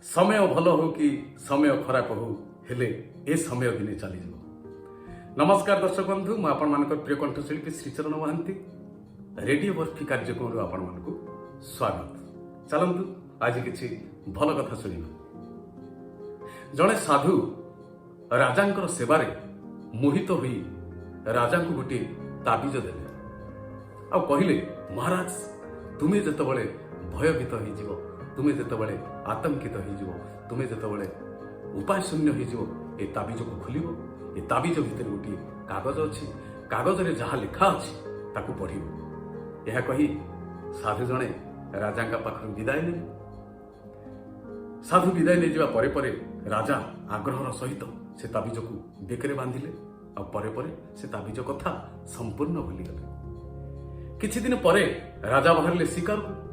ସମୟ ଭଲ ହଉ କି ସମୟ ଖରାପ ହଉ, ହେଲେ ଏ ସମୟ ଦିନେ ଚାଲିଯିବ। ନମସ୍କାର ଦର୍ଶକ ବନ୍ଧୁ, ମୁଁ ଆପଣମାନଙ୍କର ପ୍ରିୟ କଣ୍ଠଶିଳ୍ପୀ ଶ୍ରୀଚରଣ ମହାନ୍ତି। ରେଡିଓ ବର୍ଫି କାର୍ଯ୍ୟକ୍ରମରୁ ଆପଣମାନଙ୍କୁ ସ୍ୱାଗତ। ଚାଲନ୍ତୁ, ଆଜି କିଛି ଭଲ କଥା ଶୁଣିବା। ଜଣେ ସାଧୁ ରାଜାଙ୍କର ସେବାରେ ମୋହିତ ହୋଇ ରାଜାଙ୍କୁ ଗୋଟିଏ ତାବିଜ ଦେଲେ ଆଉ କହିଲେ, "ମହାରାଜ, ତୁମେ ଯେତେବେଳେ ଭୟଭୀତ ହେଇଯିବ, ତୁମେ ଯେତେବେଳେ ଆତଙ୍କିତ ହେଇଯିବ, ତୁମେ ଯେତେବେଳେ ଉପାୟ ଶୂନ୍ୟ ହେଇଯିବ, ଏ ତାବିଜକୁ ଖୋଲିବ। ଏ ତାବିଜ ଭିତରେ ଗୋଟିଏ କାଗଜ ଅଛି। କାଗଜରେ ଯାହା ଲେଖା ଅଛି, ତାକୁ ପଢ଼ିବ।" ଏହା କହି ସାଧୁ ଜଣେ ରାଜାଙ୍କ ପାଖରୁ ବିଦାୟ ନେଲେ। ସାଧୁ ବିଦାୟ ନେଇଯିବା ପରେ ପରେ ରାଜା ଆଗ୍ରହର ସହିତ ସେ ତାବିଜକୁ ବେକରେ ବାନ୍ଧିଲେ ଆଉ ପରେ ପରେ ସେ ତାବିଜ କଥା ସମ୍ପୂର୍ଣ୍ଣ ଭୁଲିଗଲେ। କିଛି ଦିନ ପରେ ରାଜା ବାହାରିଲେ ଶିକାରକୁ।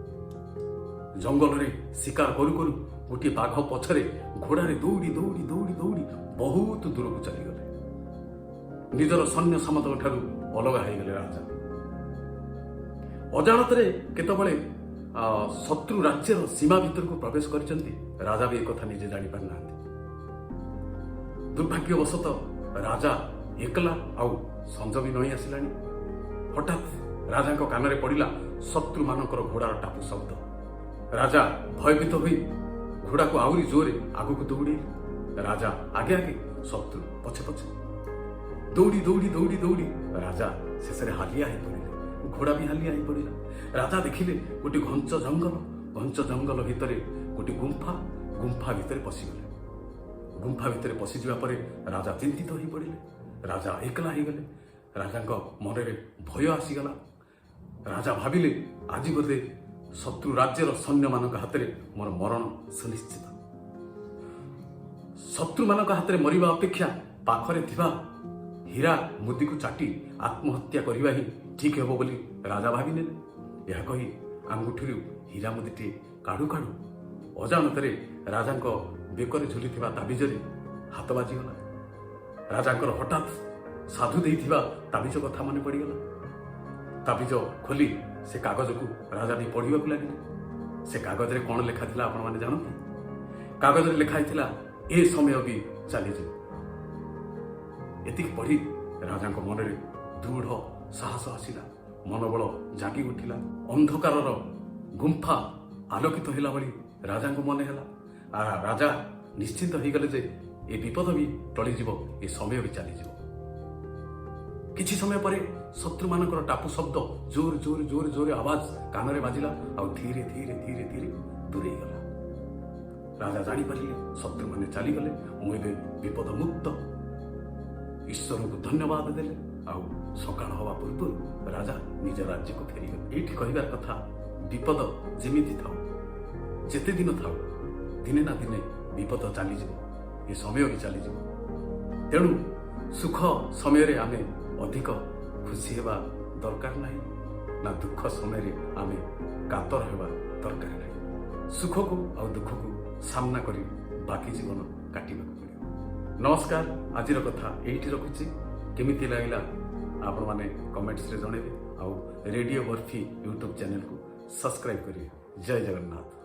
ଜଙ୍ଗଲରେ ଶିକାର କରୁ କରୁ ଗୋଟିଏ ବାଘ ପଛରେ ଘୋଡ଼ାରେ ଦୌଡ଼ି ଦୌଡ଼ି ଦୌଡ଼ି ଦୌଡ଼ି ବହୁତ ଦୂରକୁ ଚାଲିଗଲେ। ନିଜର ସୈନ୍ୟ ସାମନ୍ତଙ୍କ ଠାରୁ ଅଲଗା ହେଇଗଲେ ରାଜା। ଅଜାଣତରେ କେତେବେଳେ ଶତ୍ରୁ ରାଜ୍ୟର ସୀମା ଭିତରକୁ ପ୍ରବେଶ କରିଛନ୍ତି, ରାଜା ବି ଏକଥା ନିଜେ ଜାଣିପାରିନାହାନ୍ତି। ଦୁର୍ଭାଗ୍ୟବଶତଃ ରାଜା ଏକଲା ଆଉ ସଞ୍ଜ ବି ନଇଁ ଆସିଲାଣି। ହଠାତ୍ ରାଜାଙ୍କ କାନରେ ପଡ଼ିଲା ଶତ୍ରୁମାନଙ୍କର ଘୋଡ଼ାର ଟାପୁ ଶବ୍ଦ। ରାଜା ଭୟଭୀତ ହୋଇ ଘୋଡ଼ାକୁ ଆହୁରି ଜୋରେ ଆଗକୁ ଦୌଡ଼ିଲେ। ରାଜା ଆଗେ ଆଗେ, ଶତ୍ରୁ ପଛେ ପଛେ। ଦୌଡ଼ି ଦୌଡ଼ି ଦୌଡ଼ି ଦୌଡ଼ି ରାଜା ଶେଷରେ ହାଲିଆ ହେଇ ପଡ଼ିଲେ। ଘୋଡ଼ା ବି ହାଲିଆ ହେଇ ପଡ଼ିଲା। ରାଜା ଦେଖିଲେ ଗୋଟିଏ ଘଞ୍ଚ ଜଙ୍ଗଲ। ଘଞ୍ଚ ଜଙ୍ଗଲ ଭିତରେ ଗୋଟିଏ ଗୁମ୍ଫା। ଗୁମ୍ଫା ଭିତରେ ପଶିଗଲେ। ଗୁମ୍ଫା ଭିତରେ ପଶିଯିବା ପରେ ରାଜା ଚିନ୍ତିତ ହୋଇ ପଡ଼ିଲେ। ରାଜା ଏକଲା ହେଇଗଲେ। ରାଜାଙ୍କ ମନରେ ଭୟ ଆସିଗଲା। ରାଜା ଭାବିଲେ, ଆଜି ବୋଧେ ଶତ୍ରୁ ରାଜ୍ୟର ସୈନ୍ୟମାନଙ୍କ ହାତରେ ମୋର ମରଣ ସୁନିଶ୍ଚିତ। ଶତ୍ରୁମାନଙ୍କ ହାତରେ ମରିବା ଅପେକ୍ଷା ପାଖରେ ଥିବା ହୀରା ମୁଦିକୁ ଚାଟି ଆତ୍ମହତ୍ୟା କରିବା ହିଁ ଠିକ୍ ହେବ ବୋଲି ରାଜା ଭାବିନେଲେ। ଏହା କହି ଆଙ୍ଗୁଠିରୁ ହୀରା ମୁଦିଟିଏ କାଢୁ କାଢୁ ଅଜାଣତରେ ରାଜାଙ୍କ ବେକରେ ଝୁଲିଥିବା ତାବିଜରେ ହାତ ବାଜିଗଲା। ରାଜାଙ୍କର ହଠାତ୍ ସାଧୁ ଦେଇଥିବା ତାବିଜ କଥା ମନେ ପଡ଼ିଗଲା। ତାବିଜ ଖୋଲି ସେ କାଗଜକୁ ରାଜା ବି ପଢ଼ିବାକୁ ଲାଗିଲେ। ସେ କାଗଜରେ କ'ଣ ଲେଖା ଥିଲା, ଆପଣମାନେ ଜାଣନ୍ତି? କାଗଜରେ ଲେଖା ହେଇଥିଲା, "ଏ ସମୟ ବି ଚାଲିଯିବ।" ଏତିକି ପଢ଼ି ରାଜାଙ୍କ ମନରେ ଦୃଢ଼ ସାହସ ଆସିଲା। ମନୋବଳ ଜାଗି ଉଠିଲା। ଅନ୍ଧକାରର ଗୁମ୍ଫା ଆଲୋକିତ ହେଲା ଭଳି ରାଜାଙ୍କ ମନେ ହେଲା। ରାଜା ନିଶ୍ଚିନ୍ତ ହେଇଗଲେ ଯେ ଏ ବିପଦ ବି ଟଳିଯିବ, ଏ ସମୟ ବି ଚାଲିଯିବ। କିଛି ସମୟ ପରେ ଶତ୍ରୁମାନଙ୍କର ଟାପୁ ଶବ୍ଦ ଜୋର ଜୋର ଜୋର ଜୋର ଆବାଜ କାନରେ ବାଜିଲା ଆଉ ଧୀରେ ଧୀରେ ଧୀରେ ଧୀରେ ଦୂରେଇ ଗଲା। ରାଜା ଜାଣିପାରିଲେ, ଶତ୍ରୁମାନେ ଚାଲିଗଲେ, ମୁଁ ଏବେ ବିପଦ ମୁକ୍ତ। ଈଶ୍ୱରଙ୍କୁ ଧନ୍ୟବାଦ ଦେଲେ ଆଉ ସକାଳ ହବା ପୂର୍ବରୁ ରାଜା ନିଜ ରାଜ୍ୟକୁ ଫେରିଗଲେ। ଏଇଠି କହିବାର କଥା, ବିପଦ ଯେମିତି ଥାଉ, ଯେତେ ଦିନ ଥାଉ, ଦିନେ ନା ଦିନେ ବିପଦ ଚାଲିଯିବ, ଏ ସମୟ ବି ଚାଲିଯିବ। ତେଣୁ ସୁଖ ସମୟରେ ଆମେ ଅଧିକ ଖୁସି ହେବା ଦରକାର ନାହିଁ ନା ଦୁଃଖ ସମୟରେ ଆମେ କାତର ହେବା ଦରକାର ନାହିଁ। ସୁଖକୁ ଆଉ ଦୁଃଖକୁ ସାମ୍ନା କରି ବାକି ଜୀବନ କାଟିବାକୁ ପଡ଼ିବ। ନମସ୍କାର, ଆଜିର କଥା ଏଇଠି ରଖୁଛି। କେମିତି ଲାଗିଲା, ଆପଣମାନେ କମେଣ୍ଟସରେ ଜଣାଇବେ ଆଉ ରେଡ଼ିଓ ବର୍ଫି ୟୁଟ୍ୟୁବ୍ ଚ୍ୟାନେଲକୁ ସବସ୍କ୍ରାଇବ୍ କରିବେ। ଜୟ ଜଗନ୍ନାଥ।